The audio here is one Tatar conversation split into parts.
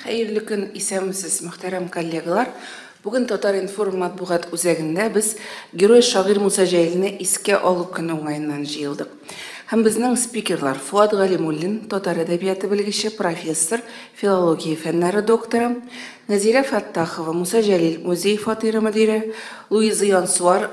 Хәерле көн, исәнмесез, мөхтәрәм коллегалар. Бүген Татар-информ матбугат үзәгендә без герой шагыйрь Муса Җәлилне искә алу көне уңаеннан җыелдык. Һәм безнең спикерлар Фуат Галимуллин, татар әдәбияты белгече, профессор, филология фәннәре докторы, Нәзирә Фәттахова, Муса Җәлил музей фатиры мөдире, Луиза Янсуар,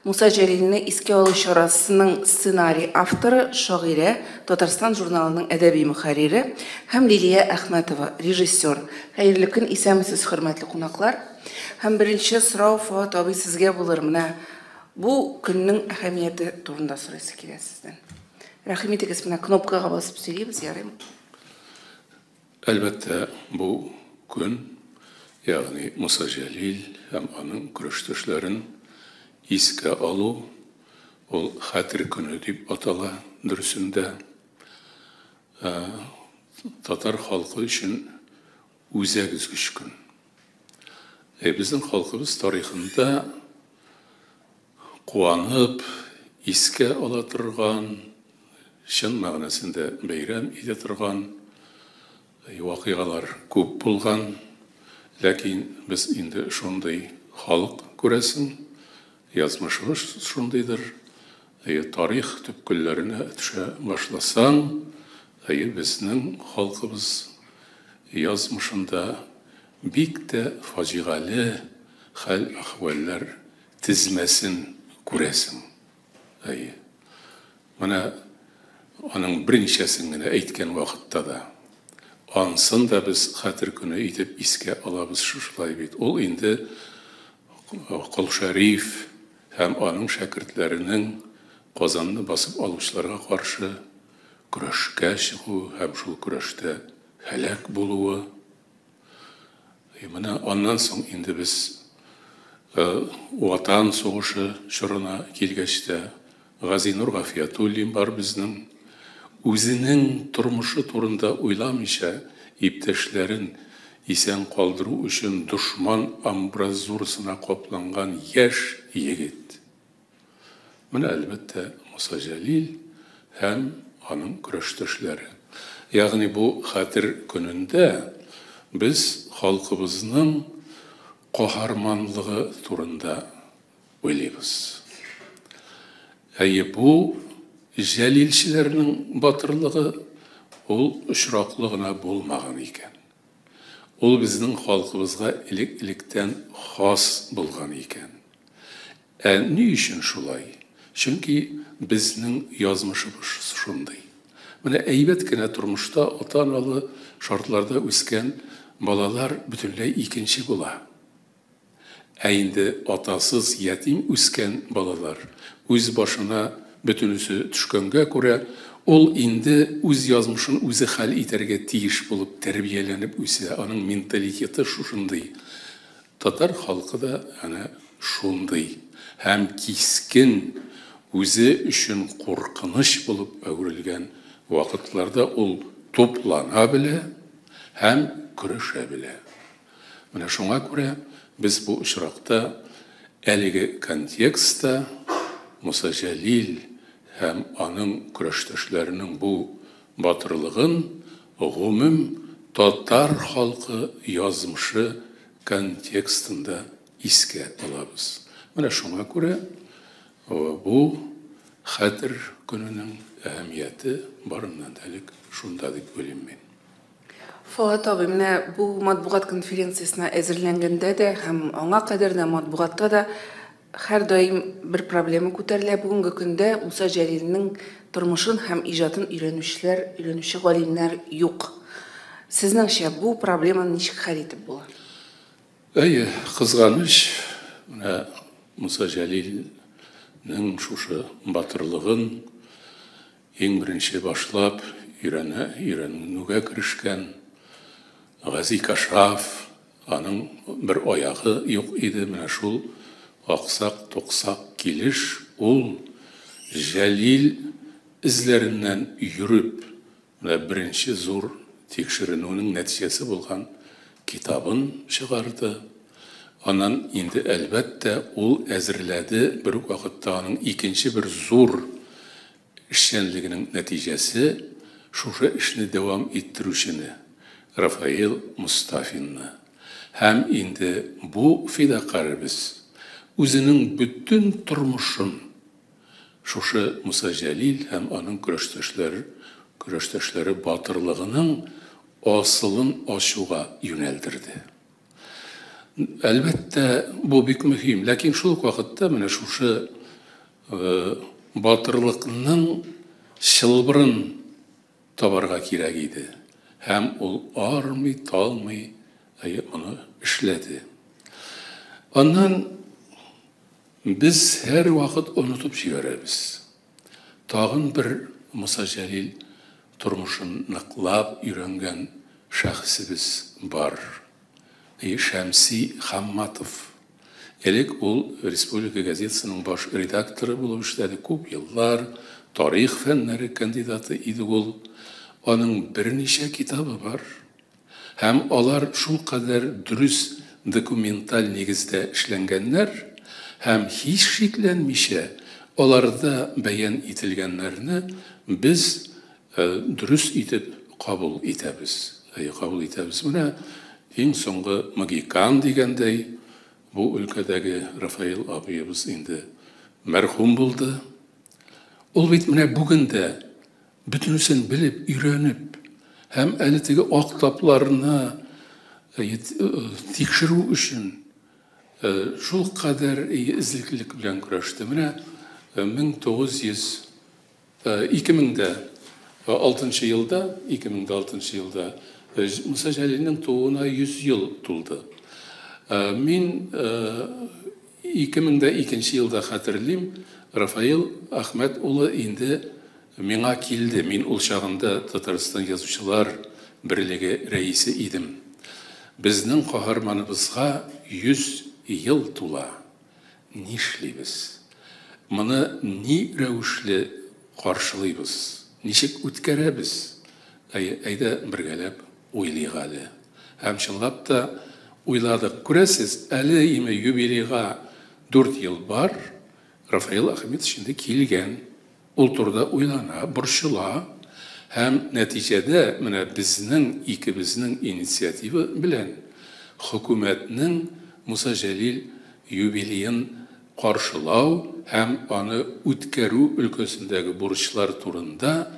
Муса Җәлилне искә алу чарасының сценарий авторы, шагыйрә, Татарстан журналының әдәби мөхәррире һәм Лилия Әхмәтова, режиссер. Хәерле көн, исәнмесез, хөрмәтле кунаклар. Һәм беренче сорау, Фоат абый, сезгә булыр. Менә бу көннең әһәмияте турында сорыйсы килә сездән. Рәхим итегез, менә кнопкага басып сөйлибез, ярыймы? Әлбәттә, бу көн, ягъни Муса Җәлил һәм аның көрәштәшләрен искә алу, ул Хәтер көне дип атала, дөресендә, татар халкы өчен үзәк өзгеч көн. Безнең халкыбыз тарихында куанып искә ала торган, чын мәгънәсендә бәйрәм итә торган вакыйгалар күп булган. Ләкин без инде шундый халык, күрәсең, язмышыбыз шундыйдыр. Тарих төпкелләренә төшә башласаң, безнең халкыбыз язмышында бик тә фаҗигале хәл-әхвәлләр тезмәсен күрәсең. Әйе. Менә аның берничәсен генә әйткән вакытта да, ансын да без Хәтер көне итеп искә алабыз шушылай бит. Ул инде Кол Шәриф һәм аның шәкертләренең Казанны басып алучыларга каршы көрәшкә чыгу һәм шул көрәштә һәлак булуы. Менә аннан соң инде без Ватан сугышы чорына килгәч тә, Газинур Гафиятуллин бар безнең. Үзенең тормышы турында уйламыйча, иптәшләрен исән калдыру өчен дошман амбразурасына капланган яшь егет. Менә, әлбәттә, Муса Җәлил һәм аның көрәштәшләре. Ягъни бу Хәтер көнендә без халкыбызның каһарманлыгы турында уйлыйбыз. Әйе, бу җәлилчеләрнең батырлыгы ул очраклы гына булмаган икән. Ул безнең халкыбызга элек-электән хас булган икән. Ә ни өчен шулай? Чөнки безнең язмышыбыз шундый. Менә әйбәт кенә тормышта, ата-аналы шартларда үскән балалар бөтенләй икенче була. Ә инде атасыз ятим үскән балалар, үз башына бөтенесе төшкәнгә күрә, ул инде үз язмышын үзе хәл итәргә тиеш булып тәрбияләнеп үсә, аның менталитеты шушындый. Татар халкы да әнә шундый һәм кискен, үзе өчен куркыныч булып әверелгән вакытларда ул туплана белә һәм көрәшә белә. Менә шуңа күрә без бу очракта әлеге контекстта Муса Җәлил һәм аның көрәштәшләренең бу батырлыгын гомум татар халкы язмышы контекстында искә алабыз. Менә шуңа күрә бу Хәтер көненең әһәмияте барыннан да элек шунда дип уйлыйм мин. Фоат абый, менә бу матбугат конференциясенә әзерләнгәндә дә һәм аңа кадәр дә матбугатта да һәрдаим бер проблема күтәрелә. Бүгенге көндә Муса Җәлилнең тормышын һәм иҗатын өйрәнүчеләр, өйрәнүче галимнәр юк. Сезнеңчә, бу проблеманы ничек хәл итеп була? Әйе, кызганыч, менә Муса Җәлилнең шушы батырлыгын иң беренче башлап өйрәнә, өйрәнүгә керешкән Гази Кашаф, аның бер аягы юк иде, менә шул аксак-туксак килеш ул Җәлил эзләреннән йөреп, менә беренче зур тикшеренүнең нәтиҗәсе булган китабын чыгарды. Аннан инде, әлбәттә, ул әзерләде, бер үк вакытта аның икенче бер зур эшчәнлегенең нәтиҗәсе, шушы эшне дәвам иттерүчене, Рафаил Мостафинны. Һәм инде бу фидакаребез үзенең бөтен тормышын шушы Муса Җәлил һәм аның көрәштәшләре көрәштәшләре батырлыгының асылын ачуга юнәлдерде. Әлбәттә, бу бик мөһим, ләкин шул ук вакытта менә шушы батырлыкның чылбырын табарга кирәк иде. Һәм ул армый, талмый моны эшләде. Аннан без һәрвакыт онытып җибәрәбез. Тагын бер Муса Җәлил тормышын ныклап өйрәнгән шәхесебез бар. Шәмси Хамматов. Элек ул республика газетасының баш редакторы булып эшләде күп еллар, тарих фәннәре кандидаты иде ул. Аның берничә китабы бар. Һәм алар шулкадәр дөрес документаль нигездә эшләнгәннәр һәм һич шикләнмичә аларда бәян ителгәннәрне без дөрес итеп кабул итәбез. Кабул итәбез. Менә иң соңгы могикан дигәндәй, бу өлкәдәге Рафаил абыебыз инде мәрхүм булды. Ул бит менә бүген дә бөтенесен белеп, өйрәнеп һәм әле теге ак тапларны тикшерү өчен шулкадәр эзлеклелек белән көрәште. Менә 1900 2006 елда, 2006 елда Муса Җәлилнең тууына 100 ел тулды. Мин 2002 елда хәтерлим, Рафаил Әхмәт улы инде миңа килде. Мин ул чагында Татарстан Язучылар берлеге рәисе идем. Безнең каһарманыбызга 100 ел тула. Нишлибез? Моны ни рәвешле каршылыйбыз? Ничек үткәрәбез? Әйдә бергәләп уйлыйк әле. Һәм чынлап та уйладык. Күрәсез, әле име юбилейга 4 ел бар, Рафаил Ахметович инде килгән. Ул турыда уйлана, борчыла. Һәм нәтиҗәдә менә безнең икебезнең инициатива белән хөкүмәтнең Муса Җәлил юбилеен каршылау һәм аны үткәрү өлкәсендәге бурычлар турында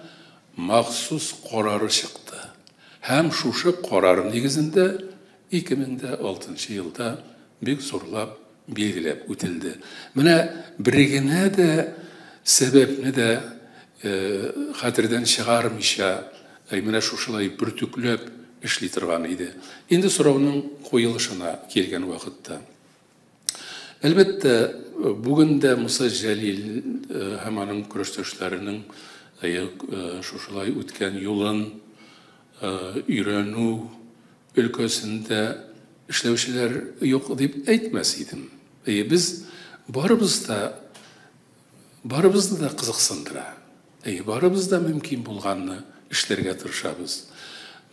махсус карары чыкты. Һәм шушы карар нигезендә 2006 елда бик зурлап билгеләп үтелде. Менә бер генә дә сәбәпне дә хәтердән чыгармыйча, менә шушылай бөртекләп эшли торган иде. Инде сорауның куелышына килгән вакытта. Әлбәттә, бүген дә Муса Җәлил һәм аның көрәштәшләренең шушылай үткән юлын өйрәнү өлкәсендә эшләүчеләр юк дип әйтмәс идем. Без барыбыз да барыбызны да кызыксындыра. Барыбыз да мөмкин булганны эшләргә тырышабыз.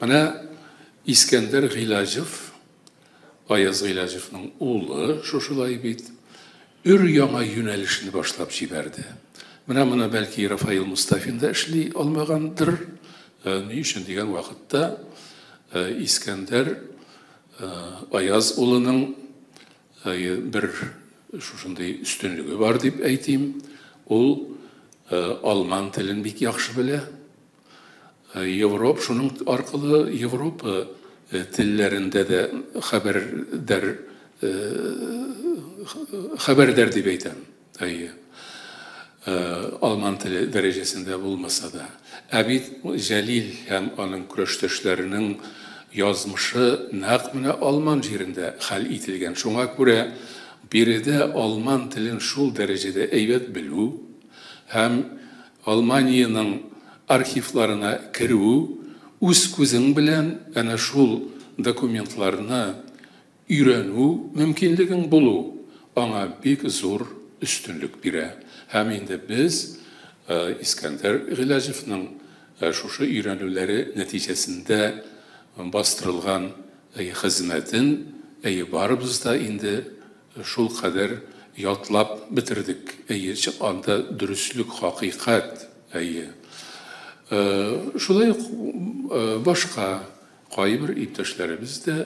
Менә Искәндәр Гыйләҗев, Аяз Гыйләҗевның улы шушылай бит, өр яңа юнәлешне башлап җибәрде. Менә моны бәлки Рафаил Мустафин да эшли алмагандыр. Ни өчен дигән вакытта Искәндәр Аяз улының бер шушындый өстенлеге бар дип әйтим. Ул алман телен бик яхшы белә. Европа, шуның аркылы Европа телләрендә дә хәбәрдар хәбәрдар дип әйтәм. Әйе. Алман теле дәрәҗәсендә булмаса да. Ә бит Җәлил һәм аның көрәштәшләренең язмышы нәкъ менә алман җирендә хәл ителгән. Шуңа күрә биредә алман телен шул дәрәҗәдә әйбәт белү һәм Алманиянең архивларына керү, үз күзең белән әнә шул документларны өйрәнү мөмкинлегең булу аңа бик зур өстенлек бирә. Һәм инде без Искәндәр Гыйләҗевның шушы өйрәнүләре нәтиҗәсендә бастырылган хезмәтен барыбыз да инде шул кадәр ятлап бетердек. Әйе, анда дөреслек, хакыйкать. Әйе. Шулай ук башка Кайбер иптәшләребез дә,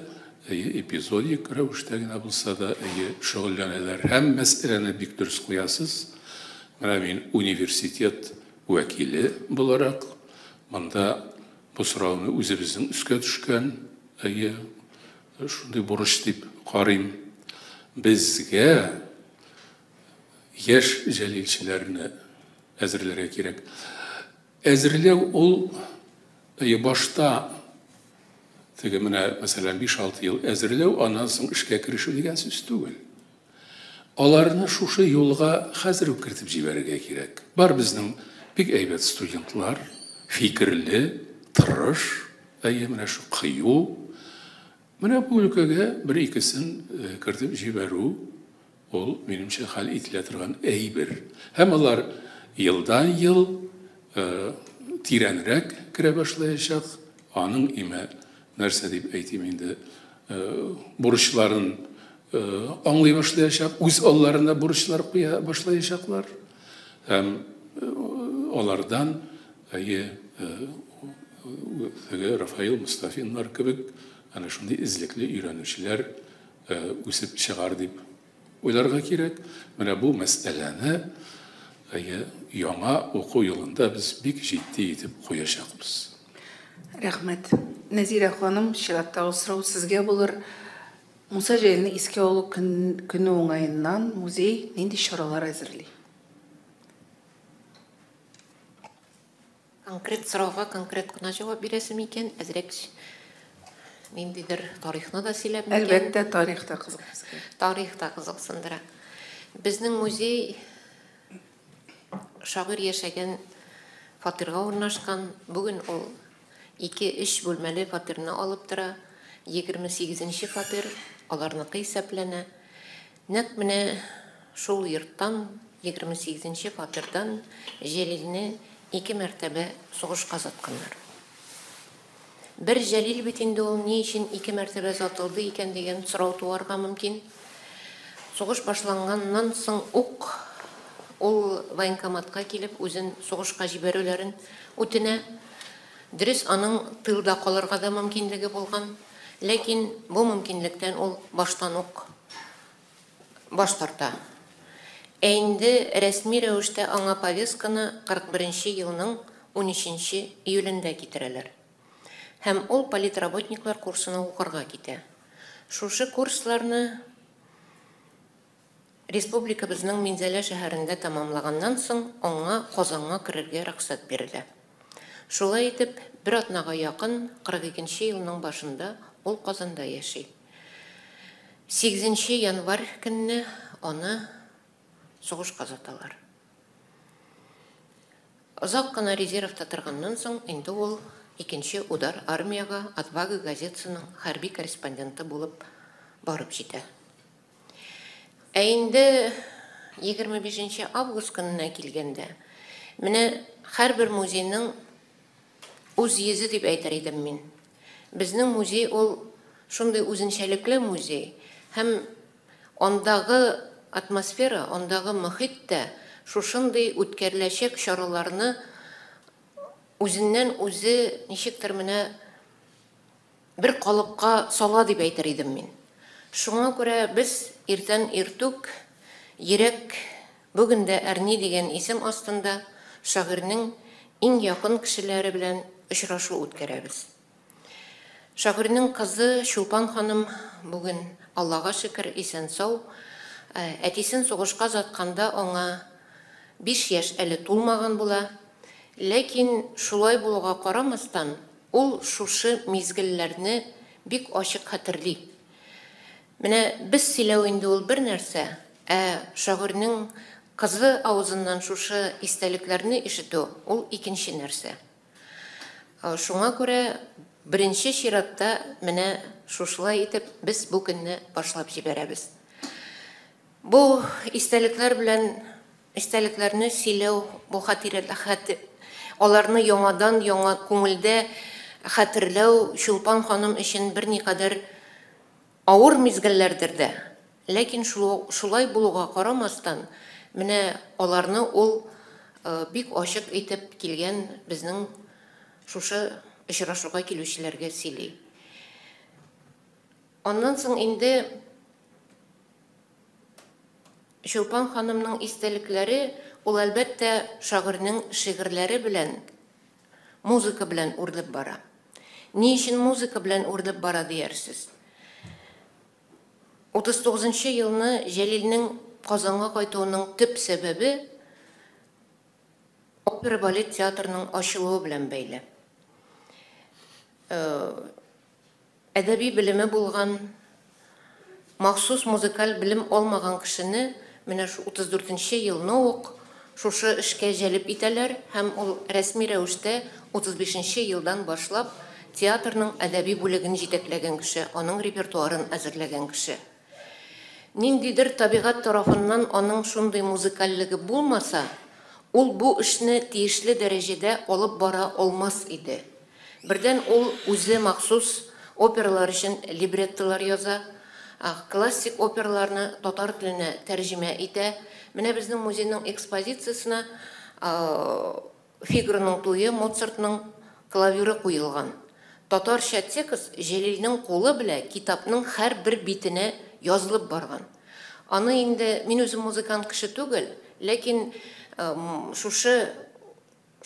әйе, эпизодик рәвештә генә булса да, әйе, шөгыльләнәләр. Һәм мәсьәләне бик дөрес куясыз. Менә мин университет вәкиле буларак, монда бу сорауны үзебезнең өскә төшкән, әйе, шундый бурыч дип карыйм. Безгә яшь җәлилчеләрне әзерләргә кирәк. Әзерләү ул, әйе, башта теге менә, мәсәлән, 5-6 ел әзерләү, аннан соң эшкә керешү дигән сүз түгел. Аларны шушы юлга хәзер үк кертеп җибәрергә кирәк. Бар безнең бик әйбәт студентлар, фикерле, тырыш, әйе, менә шу кыю. Менә бу өлкәгә бер-икесен кертеп җибәрү, ул, минемчә, хәл ителә торган әйбер. Һәм алар елдан-ел тирәнрәк керә башлаячак. Аның име, нәрсә дип әйтим инде, бурычларын аңлый башлаячак, үз алларына бурычлар куя башлаячаклар. Һәм алардан, әйе, теге Рафаил Мустафиннар кебек әнә шундый эзлекле өйрәнүчеләр үсеп чыгар дип уйларга кирәк. Менә бу мәсьәләне, әйе, яңа уку елында без бик җитди итеп куячакбыз. Рәхмәт. Нәзирә ханым, чираттагы сорау сезгә булыр. Муса Җәлилне искә алу көне уңаеннан музей нинди чаралар әзерли? Конкрет сорауга конкрет кына җавап бирәсем икән, әзрәк ниндидер тарихны да сөйләп микән? Әлбәттә, тарих та кызык безгә. Тарих та кызыксындыра. Безнең музей шагыйрь яшәгән фатирга урнашкан. Бүген ул 2-3 бүлмәле фатирны алып тора. 28-нче фатир аларныкы исәпләнә. Нәкъ менә шул йорттан, 28-нче фатирдан Җәлилне 2 мәртәбә сугышка озатканнар. Бер Җәлил бит инде ул ни өчен 2 мәртәбә озатылды икән дигән сорау туарга мөмкин. Сугыш башланганнан соң ук ул военкоматка килеп үзен сугышка җибәрүләрен үтенә. Дөрес, аның тылда калырга да мөмкинлеге булган, ләкин бу мөмкинлектән ул баштан ук баш тарта. Ә инде рәсми рәвештә аңа повестканы 41 елның 13 июлендә китерәләр. Һәм ул политработниклар курсына укырга китә. Шушы курсларны республикабызның Минзәлә шәһәрендә тәмамлаганнан соң аңа Казанга керергә рөхсәт бирелә. Шулай итеп, бер атнага якын 42 елның башында ул Казанда яши. 8 январь көнне аны сугышка озаталар. Озак кына резервта торганнан соң инде ул икенче удар армиягә Отвага газетасының хәрби корреспонденты булып барып җитә. Ә инде 25 август көненә килгәндә, менә һәрбер музейның үз йөзе дип әйтер идем мин. Безнең музей ул шундый үзенчәлекле музей һәм андагы атмосфера, андагы мохит тә шушындый үткәреләчәк чараларны үзеннән үзе ничектер менә бер калыпка сала дип әйтер идем мин. Шуңа күрә без иртән иртүк йөрәк бүген дә әрни дигән исем астында шагыйрьнең иң якын кешеләре белән очрашу үткәрәбез. Шагыйрьнең кызы Чулпан ханым бүген Аллага шөкер исән-сау. Әтисен сугышка озатканда аңа 5 яшь әле тулмаган була. Ләкин шулай булуга карамастан, ул шушы мизгелләрне бик ачык хәтерли. Менә без сөйләү инде ул бер нәрсә, ә шагыйрьнең кызы авызыннан шушы истәлекләрне ишетү ул икенче нәрсә. Шуңа күрә беренче чиратта менә шушылай итеп без бу көнне башлап җибәрәбез. Бу истәлекләр белән истәлекләрне сөйләү, бу хатирәләр, аларны яңадан яңа күңелдә хәтерләү Чулпан ханым өчен берникадәр авыр мизгелләрдер дә. Ләкин шулай булуга карамастан, менә аларны ул бик ачык итеп килгән безнең шушы очрашуга килүчеләргә сөйли. Аннан соң инде Чулпан ханымның истәлекләре, ул, әлбәттә, шагыйрьнең шигырьләре белән, музыка белән үрелеп бара. Ни өчен музыка белән үрелеп бара диярсез? 39 елны Җәлилнең Казанга кайтуының төп сәбәбе опера балет театрының ачылуы белән бәйле. Әдәби белеме булган, махсус музыкаль белем алмаган кешене менә шу 34 нче елны ук шушы эшкә җәлеп итәләр һәм ул рәсми рәвештә 35 нче елдан башлап театрның әдәби бүлеген җитәкләгән кеше, аның репертуарын әзерләгән кеше. Ниндидер табигать тарафыннан аның шундый музыкальлеге булмаса, ул бу эшне тиешле дәрәҗәдә алып бара алмас иде. Бердән, ул үзе махсус опералар өчен либреттолар яза, классик операларны татар теленә тәрҗемә итә. Менә безнең музейның экспозициясенә Фигароның туе, Моцартның клавиры куелган. Татарча текст Җәлилнең кулы белә китапның һәрбер битенә язылып барган. Аны инде, мин үзем музыкант кеше түгел, ләкин шушы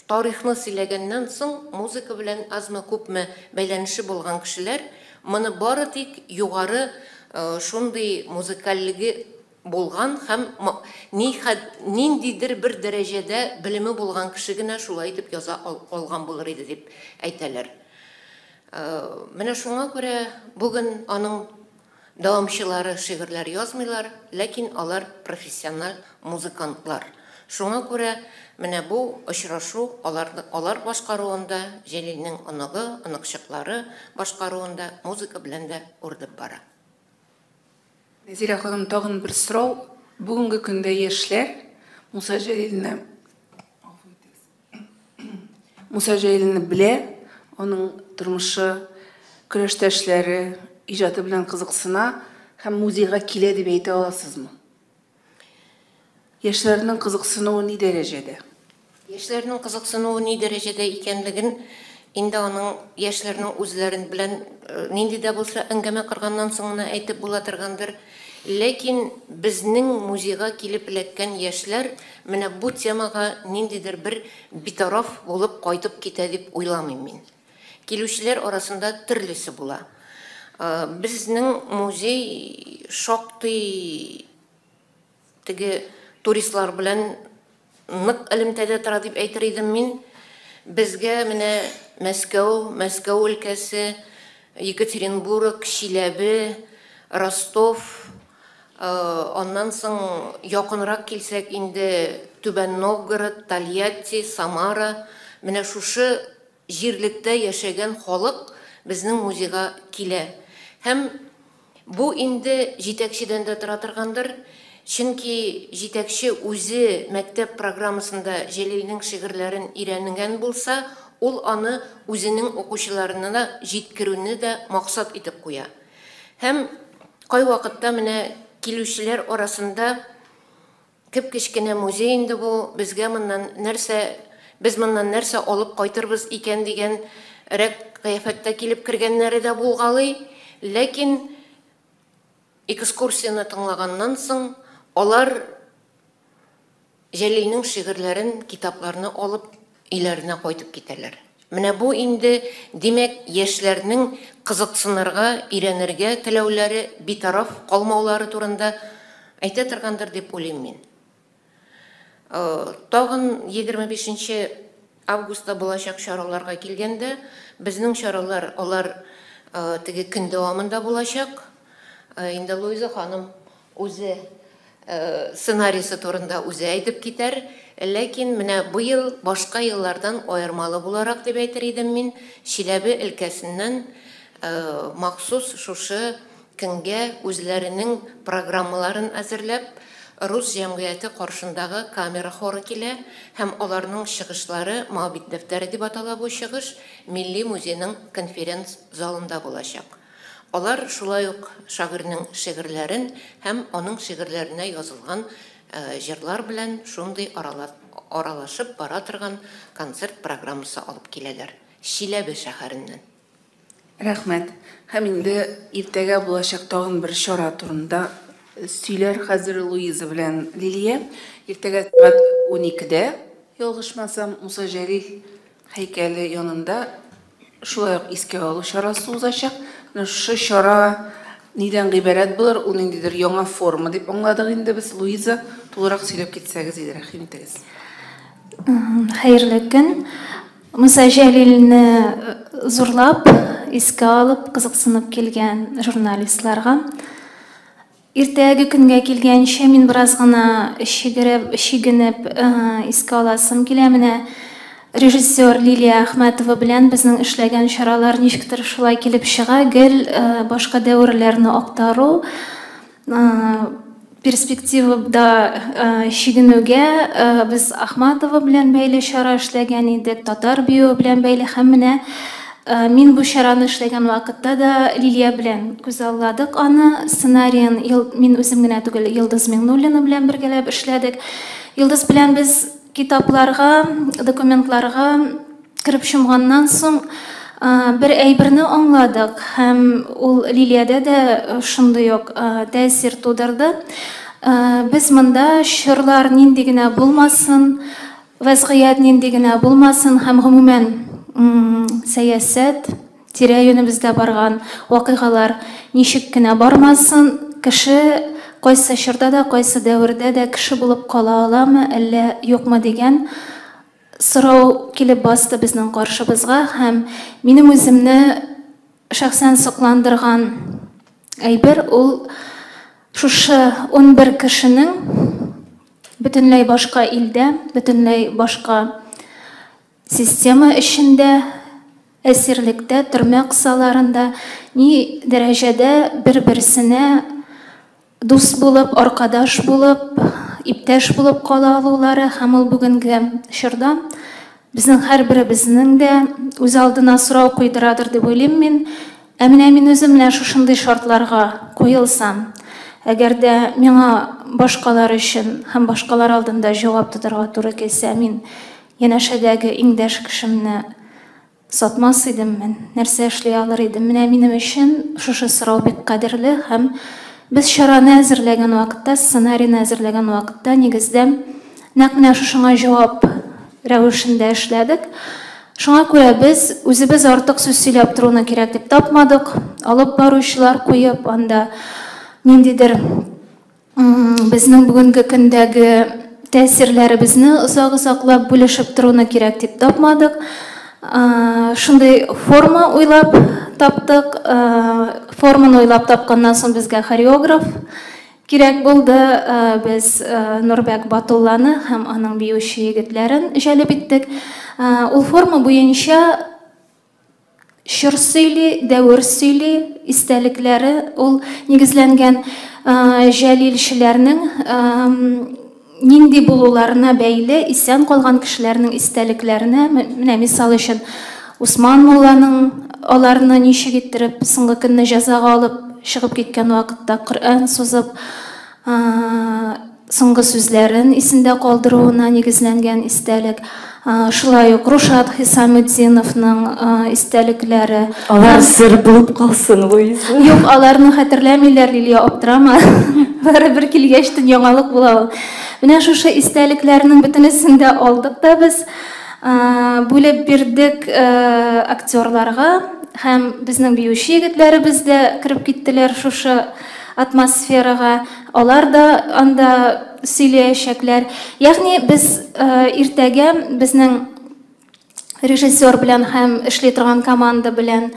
тарихны сөйләгәннән соң музыка белән азмы-күпме бәйләнеше булган кешеләр моны бары тик югары шундый музыкальлеге булган һәм ниндидер бер дәрәҗәдә белеме булган кеше генә шулай итеп яза алган булыр иде дип әйтәләр. Менә шуңа күрә бүген аның дәвамчылары шигырьләр язмыйлар, ләкин алар профессиональ музыкантлар. Шуңа күрә менә бу очрашу алар, алар башкаруында, Җәлилнең оныгы, оныкчыклары башкаруында музыка белән дә үрелеп бара. Нәзирә ханым, тагын бер сорау. Бүгенге көндә яшьләр Муса Җәлилне Муса Җәлилне белә, аның тормышы, көрәштәшләре, иҗаты белән кызыксына һәм музейга килә дип әйтә аласызмы? Яшьләрнең кызыксынуы ни дәрәҗәдә? Яшьләрнең кызыксынуы ни дәрәҗәдә икәнлеген инде аның яшьләрнең үзләрен белән нинди дә булса әңгәмә корганнан соң гына әйтеп була торгандыр. Ләкин безнең музейга килеп эләккән яшьләр менә бу темага ниндидер бер битараф булып кайтып китә дип уйламыйм мин. Килүчеләр арасында төрлесе була. Безнең музей шактый теге туристлар белән нык элемтәдә тора дип әйтер идем мин. Безгә менә Мәскәү, Мәскәү өлкәсе, Екатеринбург, Чиләбе, Ростов, аннан соң якынрак килсәк инде Түбән Новгород, Тольятти, Самара, менә шушы җирлектә яшәгән халык безнең музейга килә. Һәм бу инде җитәкчедән дә тора торгандыр, чөнки җитәкче үзе мәктәп программасында Җәлилнең шигырьләрен өйрәнгән булса, ул аны үзенең укучыларына да җиткерүне дә максат итеп куя. Һәм кайвакытта менә килүчеләр арасында Кеп-кечкенә музей инде бу, безгә моннан нәрсә, без моннан нәрсә алып кайтырбыз икән дигән рәк кыяфәттә килеп кергәннәре дә булгалый. Ләкин экскурсияне тыңлаганнан соң, алар Җәлилнең шигырьләрен, китапларны алып, өйләренә кайтып китәләр. Менә бу инде, димәк, яшьләрнең кызыксынырга, өйрәнергә теләүләре, битараф калмаулары турында әйтә торгандыр дип уйлыйм мин. Тагын 25 нче августта булачак чараларга килгәндә, безнең чаралар алар теге көн дәвамында булачак. Инде Луиза ханым үзе сценарийсы турында үзе әйтеп китәр. Ләкин менә быел башка еллардан аермалы буларак дип әйтер идем мин, Чиләбе өлкәсеннән махсус шушы көнгә үзләренең программаларын әзерләп, рус җәмгыяте каршындагы камера хоры килә һәм аларның чыгышлары, Моабит дәфтәре дип атала бу чыгыш, Милли музейның конференц-залында булачак. Алар шулай ук шагыйрьнең шигырьләрен һәм аның шигырьләренә язылган җырлар белән шундый аралашып бара торган концерт программасы алып киләләр. Чиләбе шәһәреннән. Рәхмәт. Һәм инде иртәгә булачак тагын бер чара турында сөйләр хәзер Луиза белән Лилия. Иртәгә сәгать 12-дә, ялгышмасам, Муса Җәлил һәйкәле янында шулай ук искә алу чарасы узачак. Менә шушы чара нидән гыйбарәт булыр? Ул ниндидер яңа форма дип аңладык инде без. Луиза, тулырак сөйләп китсәгез иде, рәхим итегез. Хәерле көн. Муса Җәлилне зурлап, искә алып, кызыксынып килгән журналистларга. Иртәге көнгә килгәнчә мин бераз гына чигереп, чигенеп искә аласым килә. Менә режиссер Лилия Әхмәтова белән безнең эшләгән чаралар ничектер шулай килеп чыга. Гел башка дәверләрне актару, перспективада чигенүгә без Ахматова белән бәйле чара эшләгән идек, татар биюе белән бәйле, һәм менә мин бу чараны эшләгән вакытта да Лилия белән күзалладык аны. Сценариен мин үзем генә түгел, Йолдыз Миңнуллина белән бергәләп эшләдек. Йолдыз белән без китапларга, документларга кереп чумганнан соң бер әйберне аңладык, һәм ул Лилиядә дә шундый ук тәэсир тудырды. Без монда чорлар нинди генә булмасын, вәзгыять нинди генә булмасын, һәм гомумән сәясәт, тирә-юнебездә барган вакыйгалар ничек кенә бармасын, кеше кайсы чорда да, кайсы дәвердә дә кеше булып кала аламы, әллә юкмы дигән сорау килеп басты безнең каршыбызга. Һәм минем үземне шәхсән сокландырган әйбер ул шушы 11 кешенең бөтенләй башка илдә, бөтенләй башка система эчендә, әсирлектә, төрмә кысаларында ни дәрәҗәдә бер-берсенә дус булып, аркадаш булып, иптәш булып кала алулары, һәм ул бүгенге чорда безнең һәрберебезнең дә үз алдына сорау куйдырадыр дип уйлыйм мин. Ә менә мин үзем менә шушындый шартларга куелсам, әгәр дә миңа башкалар өчен һәм башкалар алдында җавап тотарга туры килсә, мин янәшәдәге иңдәш кешемне сатмас идем мин, нәрсә эшли алыр идем? Менә минем өчен шушы сорау бик кадерле, һәм без чараны әзерләгән вакытта, сценарийны әзерләгән вакытта нигездә нәкъ менә шушыңа җавап рәвешендә эшләдек. Шуңа күрә без үзебез артык сүз сөйләп торуны кирәк дип тапмадык. Алып баручылар куеп, анда ниндидер безнең бүгенге көндәге тәэсирләребезне озак-озаклап бүлешеп торуны кирәк дип тапмадык. Шундый форма уйлап таптык. Форманы уйлап тапканнан соң безгә хореограф кирәк булды. Без Нурбәк Батулланы һәм аның биюче егетләрен җәлеп иттек. Ул форма буенча чор сөйли, дәвер сөйли, истәлекләре ул нигезләнгән җәлилчеләрнең нинди булуларына бәйле исән калган кешеләрнең истәлекләренә, менә мисал өчен Усман мулланың аларны ничек иттереп соңгы көнне җәзага алып чыгып киткән вакытта Коръән сузып соңгы сүзләрен исендә калдыруына нигезләнгән истәлек. Шулай ук Рушат Хисаметдиновның истәлекләре. Алар сер булып калсын, Луиза. Юк, аларны хәтерләмиләр, Лилия, аптырама. Барыбер килгәч тен яңалык була ул. Менә шушы истәлекләрнең бөтенесен дә алдык та без, бүлеп бирдек актерларга, һәм безнең биюче егетләребез дә кереп киттеләр шушы атмосферага. Алар да анда сөйләячәкләр. Ягъни без иртәгә безнең режиссер белән һәм эшли торган команда белән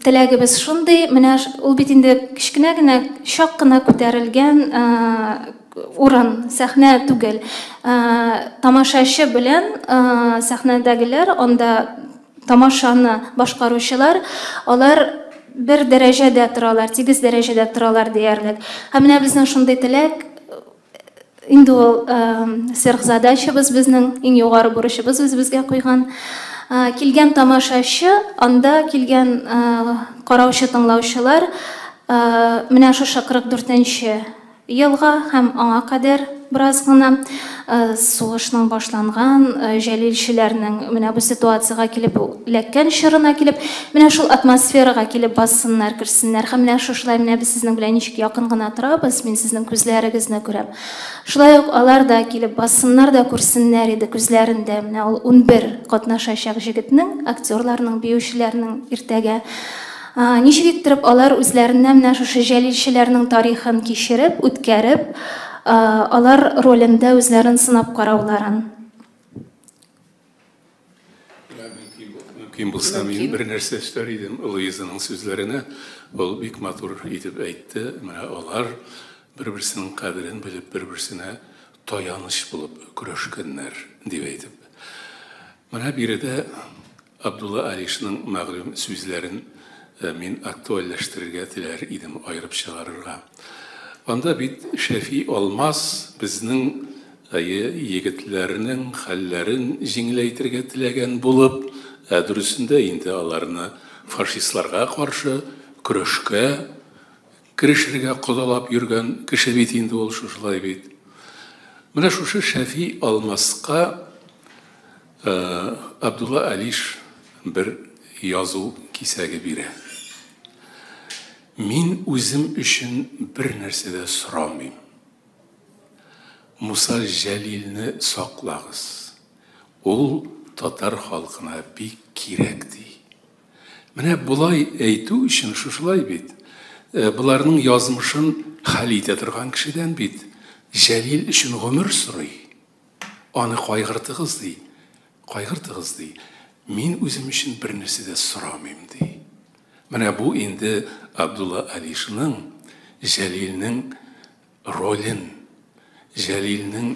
теләгебез шундый, менә ул бит инде кечкенә генә, чак кына күтәрелгән урын, сәхнә түгел. Тамашачы белән сәхнәдәгеләр, анда тамашаны башкаручылар, алар бер дәрәҗәдә торалар, тигез дәрәҗәдә торалар диярлек. Һәм менә безнең шундый теләк, инде ул сверхзадачабыз, безнең иң югары бурычыбыз үзебезгә куйган. Килгән тамашачы, анда килгән караучы, тыңлаучылар менә шушы 44-нче елга һәм аңа кадәр бераз гына сугышның башланган, җәлилчеләрнең менә бу ситуациягә килеп эләккән чорына килеп, менә шул атмосферага килеп бассыннар, керсеннәр. Һәм менә шушылай менә без сезнең белән ничек якын гына торабыз, мин сезнең күзләрегезне күрәм. Шулай ук алар да килеп бассыннар да күрсеннәр иде күзләрендә менә ул 11 катнашачак җегетнең, актерларның, биючеләрнең иртәгә. Ничек иттереп алар үзләренә менә шушы җәлилчеләрнең тарихын кичереп, үткәреп, алар ролендә үзләрен сынап карауларын. Мөмкин булса, мин бер нәрсә өстәр идем Луизаның сүзләренә. Ул бик матур итеп әйтте. Менә алар бер-берсенең кадерен белеп, бер-берсенә таяныч булып көрәшкәннәр, дип әйтеп. Менә биредә Абдулла Алишның мәгълүм сүзләрен мин актуальләштерергә теләр идем, аерып чыгарырга. Анда бит Шәфи Алмаз безнең егетләрнең хәлләрен җиңеләйтергә теләгән булып, ә дөресендә инде аларны фашистларга каршы көрәшкә керешергә кодалап йөргән кеше бит инде ул, шушылай бит. Менә шушы Шәфи Алмазга Абдулла Алиш бер язу кисәге бирә. Мин үзем өчен бер нәрсә дә сорамыйм. Муса Җәлилне саклагыз. Ул татар халкына бик кирәк, ди. Менә болай әйтү өчен шушылай бит. Боларның язмышын хәл итә торган кешедән бит Җәлил өчен гомер сорый. Аны кайгыртыгыз, ди. Кайгыртыгыз, ди. Мин үзем өчен бер нәрсә дә сорамыйм, ди. Менә бу инде Абдулла Алишның Җәлилнең ролен, Җәлилнең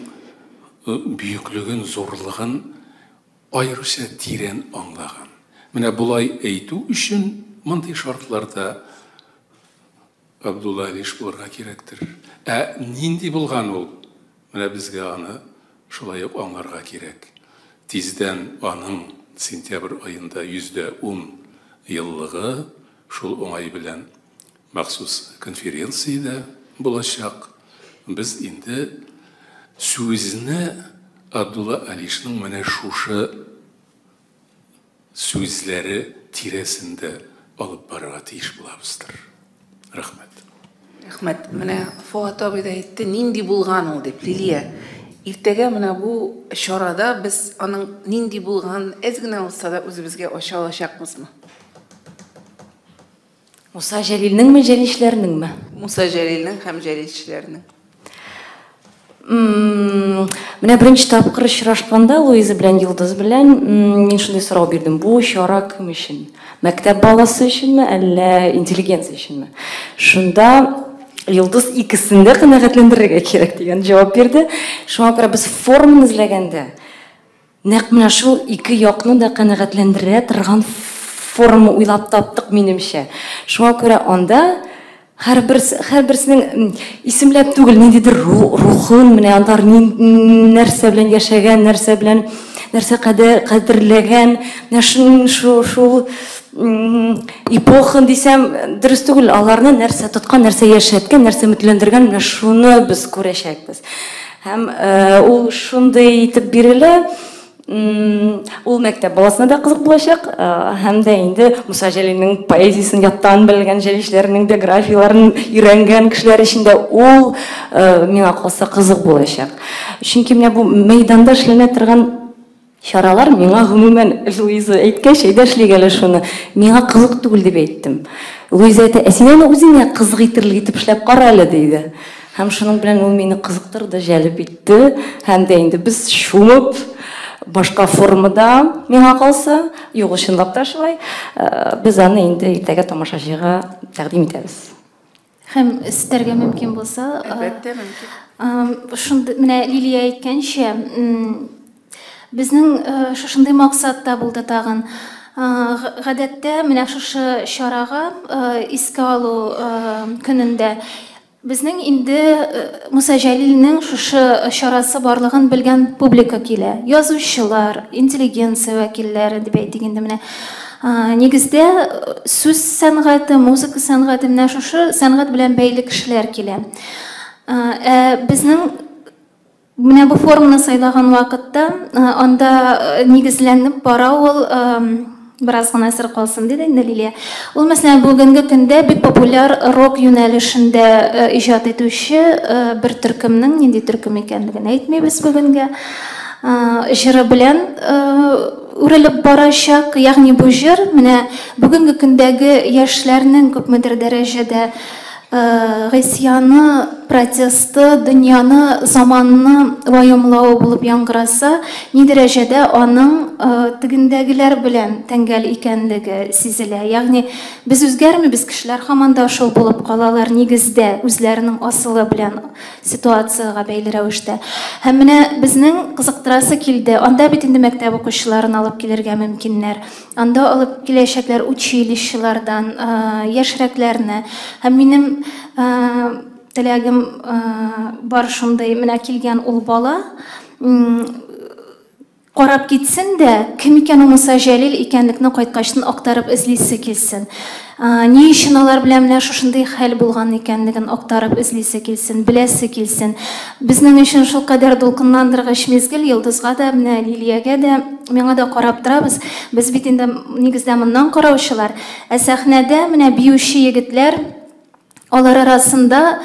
бөеклеген, зурлыгын аеруча тирән аңлаган. Менә болай әйтү өчен мондый шартларда Абдулла Алиш булырга кирәктер. Ә нинди булган ул? Менә безгә аны шулай ук аңларга кирәк. Тиздән аның сентябрь аенда 110 еллыгы, шул уңай белән махсус конференция дә булачак. Без инде сүзне Абдулла Алишның менә шушы сүзләре тирәсендә алып барырга тиеш булабыздыр. Рәхмәт. Рәхмәт. Менә Фоат абый да әйтте, нинди булган ул дип. Лилия, иртәгә менә бу чарада без аның нинди булганын әз генә булса да үзебезгә ача алачакбызмы? Муса Җәлилнеңме, җәлилчеләрнеңме? Муса Җәлилнең һәм җәлилчеләрнең. Менә беренче тапкыр очрашканда Луиза белән Йолдыз белән мин шундый сорау бирдем. Бу чара кем өчен? Мәктәп баласы өченме, әллә интеллигенция өченме? Шунда Йолдыз икесен дә канәгатьләндерергә кирәк дигән җавап бирде. Шуңа күрә без форманы эзләгәндә нәкъ менә шул ике якны да канәгатьләндерә торган форма уйлап таптык, минемчә. Шуңа күрә анда һәрберсенең исемләп түгел, ниндидер рухын, менә алар нәрсә белән яшәгән, нәрсә белән, нәрсә кадерләгән, менә шул эпохын дисәм, дөрес түгел, аларны нәрсә тоткан, нәрсә яшәткән, нәрсә өметләндергән, менә шуны без күрәчәкбез. Һәм ул шундый итеп бирелә, ул мәктәп баласына да кызык булачак, һәм дә инде Муса Җәлилнең поэзиясен яттан белгән, җәлилчеләрнең биографияләрен өйрәнгән кешеләр өчен дә ул миңа калса кызык булачак. Чөнки менә бу мәйданда эшләнә торган чаралар миңа гомумән, Луиза әйткәч, әйдә эшлик әле шуны, миңа кызык түгел дип әйттем. Луиза әйтә, ә син аны үзеңә кызык итерлек итеп эшләп кара әле, диде. Һәм шуның белән ул мине кызыктырды, җәлеп итте. Һәм дә инде без чумып, башка формада миңа калса, юк, чынлап та шулай, без аны инде иртәгә тамашачыга тәкъдим итәбез. Һәм өстәргә мөмкин булса, әлбәттә мөмкин. Шундый менә Лилия әйткәнчә, безнең шушындый максат та булды тагын. Гадәттә менә шушы чарага искә алу көнендә безнең инде Муса Җәлилнең шушы чарасы барлыгын белгән публика килә. Язучылар, интеллигенция вәкилләре дип әйтик инде менә. Нигездә сүз сәнгате, музыка сәнгате, менә шушы сәнгать белән бәйле кешеләр килә. Ә безнең менә бу форманы сайлаган вакытта анда нигезләнеп бара ул, бераз гына сер калсын диде инде Лилия. Ул, мәсәлән, бүгенге көндә бик популяр рок юнәлешендә иҗат итүче бер төркемнең, нинди төркем икәнлеген әйтмибез бүгенгә, җыры белән үрелеп барачак. Ягъни бу җыр менә бүгенге көндәге яшьләрнең күпмедер дәрәҗәдә гыйсьяны, протесты, дөньяны, заманны ваемлавы булып яңгыраса, ни дәрәҗәдә аның тегендәгеләр белән тәңгәл икәнлеге сизелә. Ягъни без үзгәрмибез, кешеләр һаман да шул булып калалар нигездә, үзләренең асылы белән ситуациягә бәйле рәвештә. Һәм менә безнең кызыктырасы килде. Анда бит инде мәктәп укучыларын алып килергә мөмкиннәр. Анда алып киләчәкләр училищелардан яшьрәкләрне. Һәм минем теләгем бар шундый, менә килгән ул бала карап китсен дә, кем икән ул Муса Җәлил икәнлекне кайткачтын актарып эзлисе килсен. Ни өчен алар белән менә шушындый хәл булган икәнлеген актарып эзлисе килсен, беләсе килсен. Безнең өчен шулкадәр дулкынландыргыч мизгел, Йолдызга да, менә Лилиягә дә, миңа да карап торабыз. Без бит инде нигездә моннан караучылар. Ә сәхнәдә менә биюче егетләр, алар арасында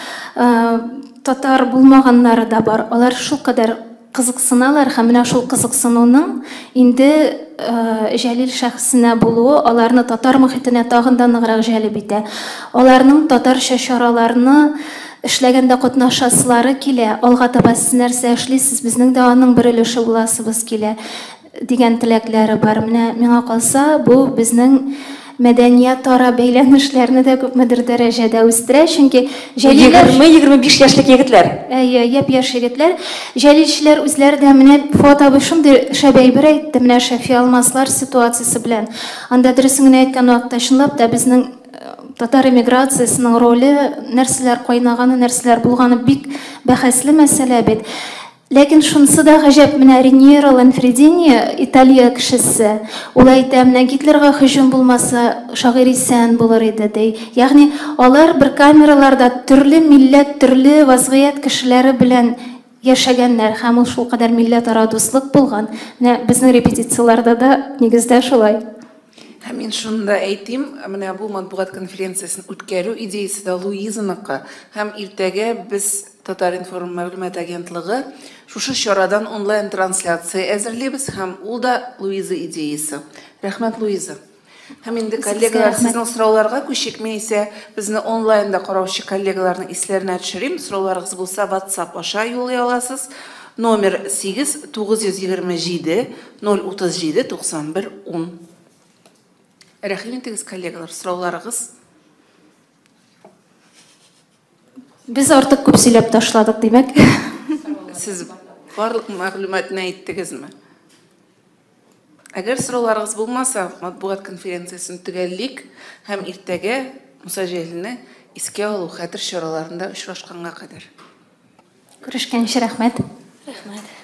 татар булмаганнары да бар. Алар шулкадәр кызыксыналар һәм менә шул кызыксынуның инде Җәлил шәхесенә булуы аларны татар мохитенә тагын да ныграк җәлеп итә. Аларның татарча чараларны эшләгәндә катнашасылары килә, алга таба сез нәрсә эшлисез, безнең дә аның бер өлеше буласыбыз килә дигән теләкләре бар. Менә миңа калса, бу безнең мәдәниятара бәйләнешләрне дә күпмедер дәрәҗәдә үстерә, чөнки җәлилләр 20-25 яшьлек егетләр. Әйе, япь-яшь егетләр. Җәлилчеләр үзләре дә менә Фуат абый шундый шәп әйбер әйтте, менә Шәфи Алмаслар ситуациясе белән. Анда дөресен генә әйткән вакытта чынлап та безнең татар эмиграциясенең роле, нәрсәләр кайнаганы, нәрсәләр булганы бик бәхәсле мәсьәлә бит. Ләкин шунысы да гаҗәп, менә Реньеро Ланфредини, Италия кешесе, ул әйтә, менә Гитлерга һөҗүм булмаса, шагыйрь исән булыр иде, ди. Ягъни алар бер камераларда төрле милләт, төрле вазгыять кешеләре белән яшәгәннәр һәм ул шулкадәр милләтара дуслык булган. Менә безнең репетицияләрдә дә нигездә шулай. Һәм мин шуны да әйтим, менә бу матбугат конференциясен үткәрү идеясе дә Луизаныкы. Һәм иртәгә без Татар-информ мәгълүмат агентлыгы шушы чарадан онлайн трансляция әзерлибез һәм ул да Луиза идеясе. Рәхмәт, Луиза. Һәм инде коллегалар, сезнең сорауларга күчик. Мин исә безне онлайнда караучы коллегаларның исләренә төшерим. Сорауларыгыз булса, WhatsApp аша юллый аласыз. Номер 8 927 037 91 10. Рәхим итегез, коллегалар, сорауларыгыз. Без артык күп сөйләп ташладык, димәк. Сез барлык мәгълүматны әйттегезме? Әгәр сорауларыгыз булмаса, матбугат конференциясен төгәллик һәм иртәгә Муса Җәлилне искә алу хәтер чараларында очрашканга кадәр. Күрешкәнче рәхмәт. Рәхмәт.